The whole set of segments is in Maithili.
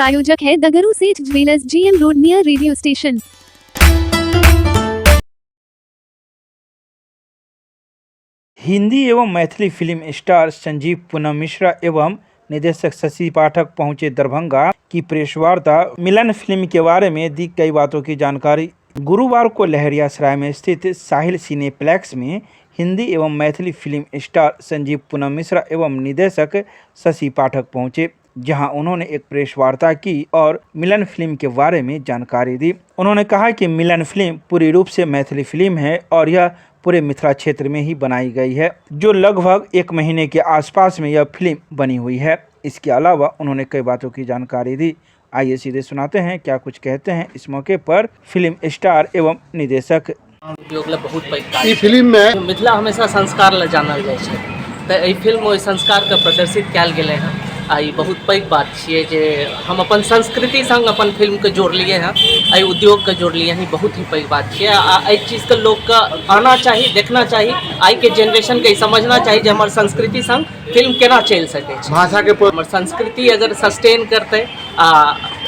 प्रायोजक है Dagdu Seth jewellers, GM road near radio station. Hindi एवं मैथिली फिल्म स्टार संजीव पूनम मिश्रा एवं निदेशक शशि पाठक पहुंचे दरभंगा की प्रेस वार्ता। मिलन फिल्म के बारे में दी कई बातों की जानकारी। गुरुवार को लहरियासराय में स्थित साहिल सिनेप्लेक्स में हिंदी एवं मैथिली फिल्म स्टार संजीव पूनम मिश्रा एवं निदेशक शशि पाठक पहुंचे, जहां उन्होंने एक प्रेस वार्ता की और मिलन फिल्म के बारे में जानकारी दी। उन्होंने कहा कि मिलन फिल्म पूरी रूप से मैथिली फिल्म है और यह पूरे मिथिला क्षेत्र में ही बनाई गई है, जो लगभग एक महीने के आसपास में यह फिल्म बनी हुई है। इसके अलावा उन्होंने कई बातों की जानकारी दी। आइए सीधे सुनाते हैं क्या कुछ कहते हैं इस मौके पर फिल्म स्टार एवं निदेशक। उद्योग लए बहुत पैघ काज। ई फिल्म में मिथिला हमेशा संस्कार लए जानल जाइ छै, तऽ एहि फिल्ममे ओहि संस्कारके प्रदर्शित कयल गेलै हँ। आ ई बहुत पैघ बात छियै जे हम अपन संस्कृति सङ्ग अपन फिल्मके जोड़लियै हँ, एहि उद्योगके जोड़लियै हँ। ई बहुत ही पैघ बात छियै आ एहि चीजके लोकके आना चाही, देखना चाही। आइके जेनरेशनके ई समझना चाही जे हमर संस्कृति सङ्ग फिल्म केना चलि सकै छै। भाषाके हमर संस्कृति अगर सस्टेन करतै आ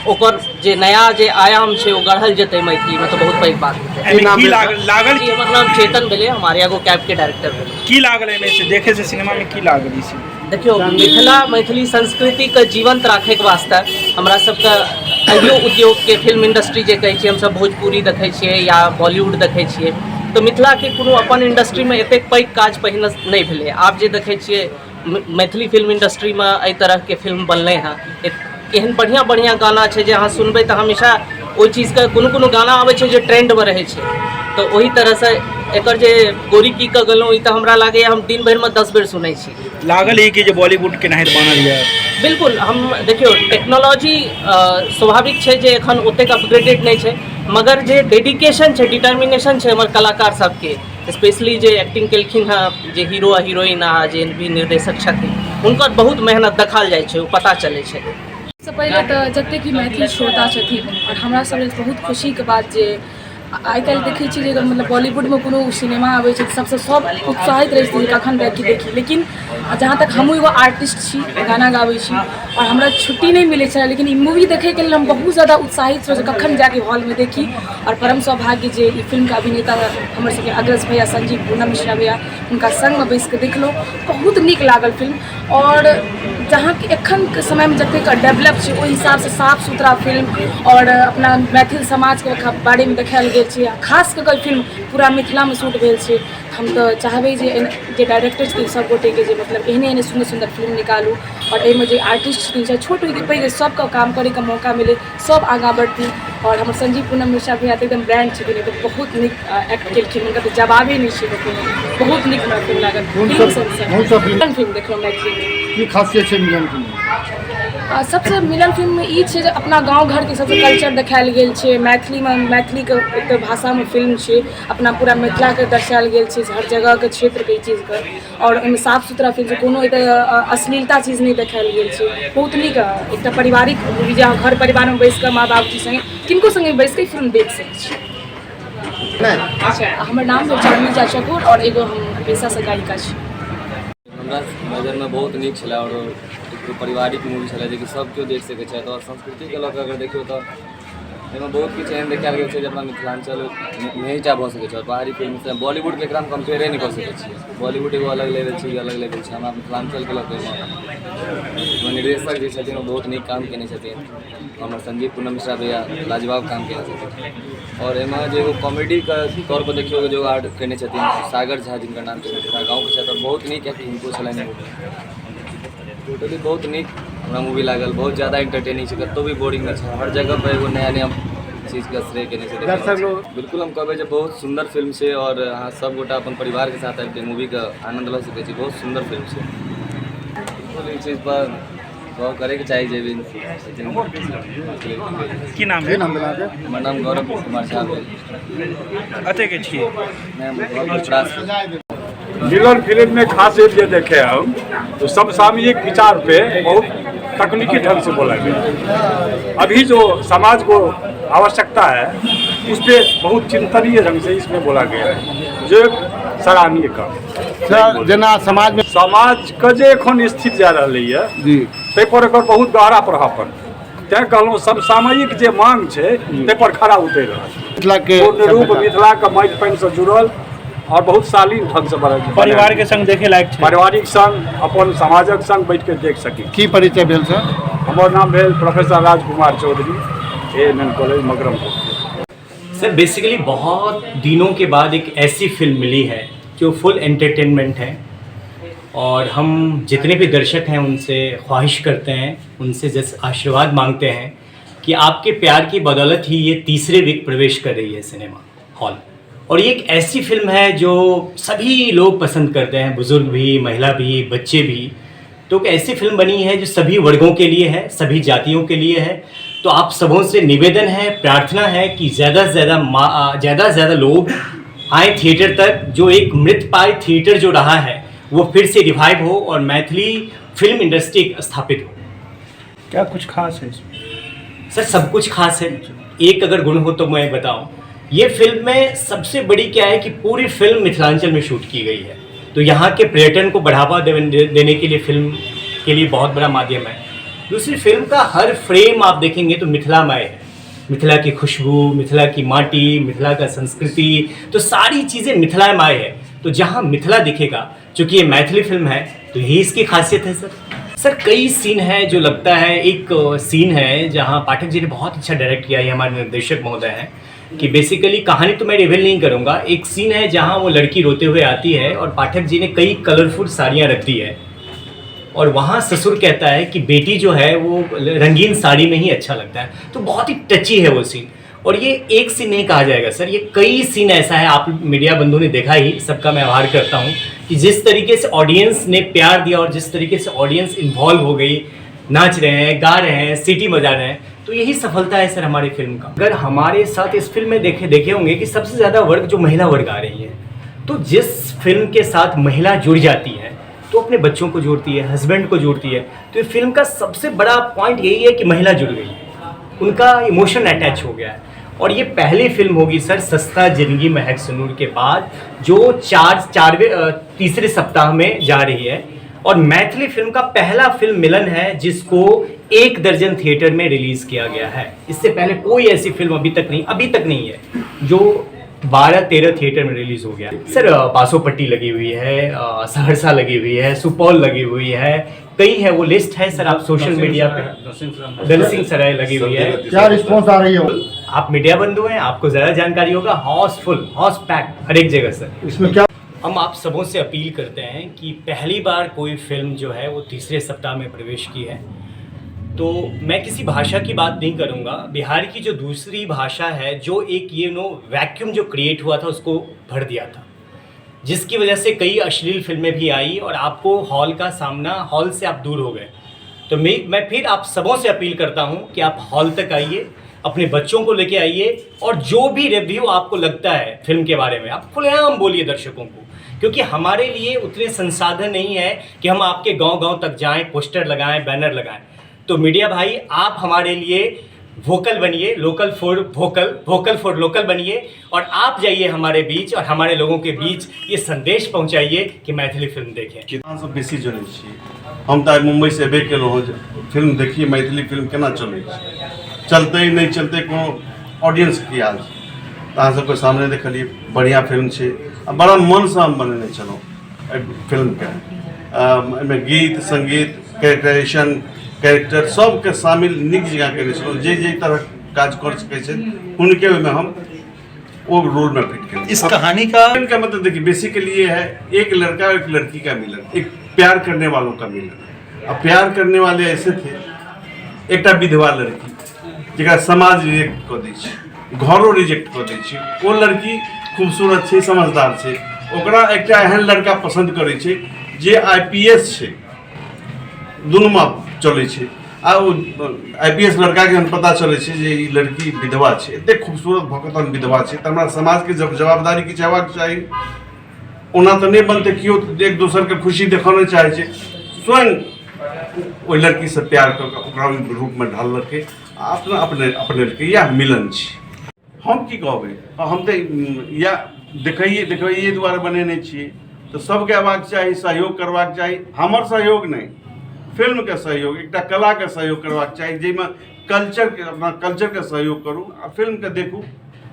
ओकर जे नया जे आयाम छै ओ गढ़ल जेतै मैथिलीमे, तऽ बहुत पैघ बात हेतै। की नाम की भेल? लागल लागल जी, हमर नाम चेतन भेलै, हम आर्यागो कैबके डायरेक्टर भेलै। की लागल एहिमे से देखे से सिनेमा में की लागल ई से? देखियौ, मिथिला मैथिली संस्कृतिके जीवंत राखैके वास्ते हमरा सबके एहियो उद्योगके फिल्म इंडस्ट्री जे कहै छियै, हमसब भोजपुरी देखै छियै या बॉलीवुड देखै छियै, तऽ मिथिलाके कोनो अपन इंडस्ट्रीमे एतेक पैघ काज पहिने नहि भेलै। आब जे देखै छियै, मैथिली फिल्म इंडस्ट्रीमे एहि तरहके फिल्म बनलै हँ, एहन बढ़िआँ बढ़िआँ गाना छै जे अहाँ सुनबै तऽ हमेशा ओहि चीजके कोनो कोनो गाना आबै छै जे ट्रेंडमे रहै छै। तऽ ओहि तरहसँ एकर जे गोरी की कऽ गेलहुँ, ई तऽ हमरा लागैए हम दिन भरिमे 10 बेर सुनै छी। लागल ई कि जे बॉलीवुड के नाहित बनल यऽ? बिल्कुल। हम देखियौ, टेक्नोलॉजी स्वाभाविक छै जे एखन ओतेक अपग्रेडेड नहि छै, मगर जे डेडिकेशन छै, डिटर्मिनेशन छै हमर कलाकार सबके, स्पेशली जे एक्टिंग केलखिन हँ, जे हीरो आ हीरोइन आ जे भी निर्देशक छथिन, हुनकर बहुत मेहनत देखाल जाइ छै, ओ पता चलै छै। सबसँ पहिले तऽ जतेक भी मैथिली श्रोता छथिन आओर हमरा सब लेल बहुत खुशीके बात जे आइ काल्हि देखै छी जे मतलब बॉलीवुडमे कोनो सिनेमा आबै छै तऽ सबसँ सब उत्साहित रहै छथिन कखन देखी देखी। लेकिन जहाँ तक हमहूँ एगो आर्टिस्ट छी, गाना गाबै छी आओर हमरा छुट्टी नहि मिलै छलै, लेकिन ई मूवी देखैके लेल हम बहुत ज्यादा उत्साहित छलहुँ जे कखन जाके हॉलमे देखी। आओर परम सौभाग्य जे ई फिल्मके अभिनेता हमर सबके अग्रज भैया संजीव पूनम मिश्रा भैया, हुनका सङ्गमे बैसिकऽ देखलहुँ। बहुत नीक लागल फिल्म। आओर जहाँ कि एखनके समयमे जतेक डेवलप छै, ओहि हिसाबसँ साफ सुथरा फिल्म आओर अपना मैथिल समाजके बारेमे देखायल गेल छै। आ खास कऽ कऽ ई फिल्म पूरा मिथिलामे शूट भेल छै। हम तऽ चाहबै जे जे डायरेक्टर छथिन सब गोटेके जे मतलब एहने एहने सुन्दर सुन्दर फिल्म निकालू आओर एहिमे जे आर्टिस्ट छथिन, चाहे छोट होइ कि पैघ होइ, सबके काम करैके मौका मिलै, सब आगाँ बढ़थिन। आओर हमर संजीव पूनम मिश्रा भैया तऽ एकदम ब्रांड छथिन, एकदम बहुत नीक एक्ट केलखिन, हुनकर तऽ जवाबे नहि छै कोनो। बहुत नीक हमरा फिल्म लागल। कोन फिल्म देखलहुँ मैथिलीमे। की खासियत छै मिलन फिल्म? सबसँ मिलन फिल्ममे ई छै जे अपना गाँव घरके सबसँ कल्चर देखायल गेल छै मैथिलीमे। मैथिलीके एक तऽ भाषामे फिल्म छै, अपना पूरा मिथिलाके दर्शायल गेल छै, हर जगहके क्षेत्रके ई चीजके। आओर ओहिमे साफ सुथरा फिल्म छै, कोनो एतऽ अश्लीलता चीज नहि देखायल गेल छै। बहुत नीक एकटा पारिवारिक मूवी जे अहाँ घर परिवारमे बैस कऽ माँ बाबूजी सङ्गे, किनको सङ्गे बैस कऽ ई फिल्म देख सकै छी। अच्छा, हमर नाम भेल चांदनी झा चकोर आओर एगो हम पेशासँ गायिका छी। हमरा नजरिमे बहुत नीक छलै आओर एक पारिवारिक मूवी छलै जेकि सब केओ देख सकै छथि। आओर संस्कृतिके लऽ कऽ अगर देखियौ तऽ एहिमे बहुत किछु एहन देखायल गेल छै जे अपना मिथिलाञ्चल नहि टा भऽ सकै छै। आओर बाहरी फिल्मसँ बॉलीवुडके एकरामे कम्पेयरे नहि कऽ सकै छियै। बॉलीवुड एगो अलग लेवल छै, ई अलग लेवल छै। हमरा मिथिलाञ्चलके लऽ कऽ एहिमे निर्देशक जे छथिन, ओ बहुत नीक काम कयने छथिन। हमर संजीव पूनम मिश्रा भैया लाजवाब काम कयने छथिन। आओर एहिमे जे एगो कॉमेडीके तौरपर देखियौ, जे आर्ट कयने छथिन सागर झा, जिनकर नाम छै, गाँवके छथि आओर बहुत नीक एक्टिंग हुनको छलनि। टोटली बहुत नीक हमरा मूवी लागल। बहुत ज्यादा एंटरटेनिंग छै, कतहु भी बोरिंग नहि छै। हर जगहपर एगो नया नया चीजके श्रेय केने छै। दर्शक लोग बिल्कुल हम कहबै जे बहुत सुन्दर फिल्म छै आओर अहाँ सब गोटा अपन परिवारके साथ आबिके मूवीके आनन्द लऽ सकै छी। बहुत सुन्दर फिल्म छै। बिल्कुल ई चीजपर गौर करैके चाही जे भी छथिन। की नाम की भेल? नाम भेल अहाँके? हमर नाम गौरव कुमार झा भेल। कते के छियै? नहि, हम घर पिपरासँ। मिलन फिल्म में खासियत ये देखे हम तो समसामयिक विचार पे बहुत तकनीकी ढंग से बोला गया। अभी जो समाज को आवश्यकता है, उस पर बहुत चिंतनीय ढंग से इसमें बोला गया है, जो एक सराहनीय काम। सर, जेना समाजमे समाजके जे एखन स्थिति जा रहलैए जी ताहिपर एकर बहुत गहरा प्रभाव पड़तै। तैँ कहलहुँ समसामयिक जे मांग छै ताहि पर खरा उतरि रहल। मिथिलाके पूर्ण रूप मिथिलाके माटि पानिसँ जुड़ल और बहुत शालीन ढंग से बनल। परिवार के संग देखे लायक छै? पारिवारिक संग, अपन समाजक संग बैठ के देख सकी। की परिचय भेल सर? हमर नाम भेल professor Rajkumar Chaudhary, ANN college, Magrampur. Sir basically बहुत दिनों के बाद एक ऐसी फिल्म मिली है जो फुल एंटरटेनमेंट है और हम जितने भी दर्शक हैं उनसे ख्वाहिश करते हैं, उनसे जस आशीर्वाद मांगते हैं कि आपके प्यार की बदौलत ही ये तीसरे वीक प्रवेश कर रही है सिनेमा हॉल। और ये एक ऐसी फिल्म है जो सभी लोग पसंद करते हैं, बुज़ुर्ग भी, महिला भी, बच्चे भी। तो एक ऐसी फिल्म बनी है जो सभी वर्गों के लिए है, सभी जातियों के लिए है। तो आप सबों से निवेदन है, प्रार्थना है कि ज़्यादा से ज़्यादा ज़्यादा से ज़्यादा लोग आए थिएटर तक। जो एक मृतप्राय थिएटर जो रहा है वो फिर से रिवाइव हो और मैथिली फिल्म इंडस्ट्री स्थापित हो। क्या कुछ खास है इसमें? सर सब कुछ खास है। एक अगर गुण हो तो मैं बताऊं, ये फिल्म में सबसे बड़ी क्या है कि पूरी फिल्म मिथिलांचल में शूट की गई है, तो यहाँ के पर्यटन को बढ़ावा देने के लिए फिल्म के लिए बहुत बड़ा माध्यम है। दूसरी, फिल्म का हर फ्रेम आप देखेंगे तो मिथिलामय है। मिथिला की खुशबू, मिथिला की माटी, मिथिला का संस्कृति, तो सारी चीज़ें मिथिलामय है। तो जहाँ मिथिला दिखेगा, चूँकि ये मैथिली फिल्म है तो यही इसकी खासियत है। सर सर कई सीन है जो लगता है, एक सीन है जहाँ पाठक जी ने बहुत अच्छा डायरेक्ट किया है, हमारे निर्देशक महोदय हैं, कि बेसिकली कहानी तो मैं रिवील नहीं करूँगा। एक सीन है जहाँ वो लड़की रोते हुए आती है और पाठक जी ने कई कलरफुल साड़ियाँ रख दी है और वहाँ ससुर कहता है कि बेटी जो है वो रंगीन साड़ी में ही अच्छा लगता है। तो बहुत ही टची है वो सीन। और ये एक सीन नहीं कहा जाएगा सर, ये कई सीन ऐसा है, आप मीडिया बंधु ने देखा ही, सबका मैं आभार करता हूँ कि जिस तरीके से ऑडियंस ने प्यार दिया और जिस तरीके से ऑडियंस इन्वॉल्व हो गई, नाच रहे हैं, गा रहे हैं, सीटी बजा रहे हैं, तो यही सफलता है सर हमारी फिल्म का। अगर हमारे साथ इस फिल्म में देखे देखे होंगे कि सबसे ज़्यादा वर्ग जो महिला वर्ग आ रही है, तो जिस फिल्म के साथ महिला जुड़ जाती है तो अपने बच्चों को जोड़ती है, हस्बैंड को जोड़ती है। तो ये फिल्म का सबसे बड़ा पॉइंट यही है कि महिला जुड़ गई है, उनका इमोशन अटैच हो गया है। और ये पहली फिल्म होगी सर सस्ता जिंदगी महक सुनूर के बाद जो चारवें तीसरे सप्ताह में जा रही है और मैथिली फिल्म का पहला फिल्म मिलन है जिसको 1 दर्जन थिएटर में रिलीज़ किया गया है। इससे पहले कोई ऐसी फिल्म अभी तक नहीं है जो 12-13 थिएटर में रिलीज़ हो गया। सर बासोपट्टी लगी हुई है, सहरसा लगी हुई है, सुपौल लगी हुई है, कई है, वो लिस्ट है सर, आप सोशल मीडिया पे। दलसिंह सराय लगी हुई है। क्या रिस्पॉन्स आ रही है? आप मीडिया बंधु हैं, आपको ज़्यादा जानकारी होगा। हाउस फुल, हाउस पैक हर एक जगह सर। इसमें क्या हम आप सबों से अपील करते हैं कि पहली बार कोई फिल्म जो है वो तीसरे सप्ताह में प्रवेश की है, तो मैं किसी भाषा की बात नहीं करूंगा। बिहार की जो दूसरी भाषा है जो एक ये नो वैक्यूम जो क्रिएट हुआ था उसको भर दिया था, जिसकी वजह से कई अश्लील फिल्में भी आई और आपको हॉल का सामना, हॉल से आप दूर हो गए। तो मैं फिर आप सबों से अपील करता हूँ कि आप हॉल तक आइए, अपने बच्चों को लेके आइए और जो भी रिव्यू आपको लगता है फिल्म के बारे में आप खुलेआम बोलिए दर्शकों को, क्योंकि हमारे लिए उतने संसाधन नहीं है कि हम आपके गांव-गांव तक जाएं, पोस्टर लगाएं, बैनर लगाएं। तो मीडिया भाई आप हमारे लिए वोकल बनिए, local for vocal, vocal for local बनिए और आप जाइए हमारे बीच और हमारे लोगों के बीच ये संदेश पहुंचाइए कि मैथिली फिल्म देखें। अहाँ सब बेसी जनै छी, हम तऽ आइ मुम्बई से एबे केलहुँ हँ। फिल्म देखिए मैथिली फिल्म केना चलै छै, चलतै नहि चलतै, कोनो ऑडियंस की हाल छै, तऽ अहाँ सबके सामने देखलियै बढ़िआँ फिल्म छै आ बड़ा मनसँ हम बनेने छलहुँ एहि फिल्मके। एहिमे गीत सङ्गीत कैरेक्टराइजेशन कैरेक्टर सबके शामिल नीक जकाँ कयने छलहुँ। जे जे तरहक काज कर सकै छथि हुनके ओहिमे हम वो रोल में फिट करें। इस कहानी का मिलन का मतलब देखिए बेसिकली ये है, एक लड़का और एक लड़की का मिलन, एक प्यार करने वालों का मिलन। अब प्यार करने वाले ऐसे थे, एकटा विधवा लड़की जकरा समाज रिजेक्ट कऽ दै छै, घरो रिजेक्ट कऽ दै छै, ओ लड़की खूबसूरत छै, समझदार छै, ओकरा एकटा एहन लड़का पसन्द करै छै जे IPS छै, दुनूमे चलै छै। आ ओ IPS लड़काके जहन पता चलै छै जे ई लड़की विधवा छै, एतेक खूबसूरत भऽ कऽ तहन विधवा छै, तऽ हमरा समाजके जवाबदारी किछु हेबाक चाही। ओना तऽ नहि बनतै, केओ एक दोसरके खुशी देखऽ नहि चाहै छै, स्वयं ओहि लड़कीसँ प्यार कऽ कऽ ओकरा ओहि रूपमे ढाललकै आ अपना अपने अपनेलकै। इएह मिलन छै। हम की कहबै, हम तऽ इएह देखैए दुआरे बनेने छियै, तऽ सबके अयबाक चाही, सहयोग करबाक चाही। हमर सहयोग नहि, फिल्मके सहयोग, एकटा कलाके सहयोग करबाक चाही, जाहिमे कल्चरके, अपना कल्चरके सहयोग करू आ फिल्मके देखू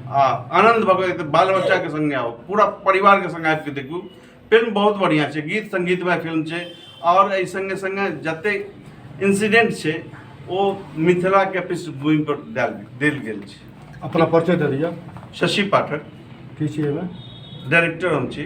आ आनन्द भऽ कऽ बाल बच्चाके सङ्गे आउ, पूरा परिवारके सङ्गे आबिके देखू। फिल्म बहुत बढ़िआँ छै, गीत सङ्गीतमय फिल्म छै आओर एहि सङ्गे सङ्गे जतेक इन्सिडेन्ट छै ओ मिथिलाके पृष्ठभूमिपर देल गेल छै। अपना परिचय दे दिअ। शशि पाठक। की छियै एहिमे? डायरेक्टर हम छी।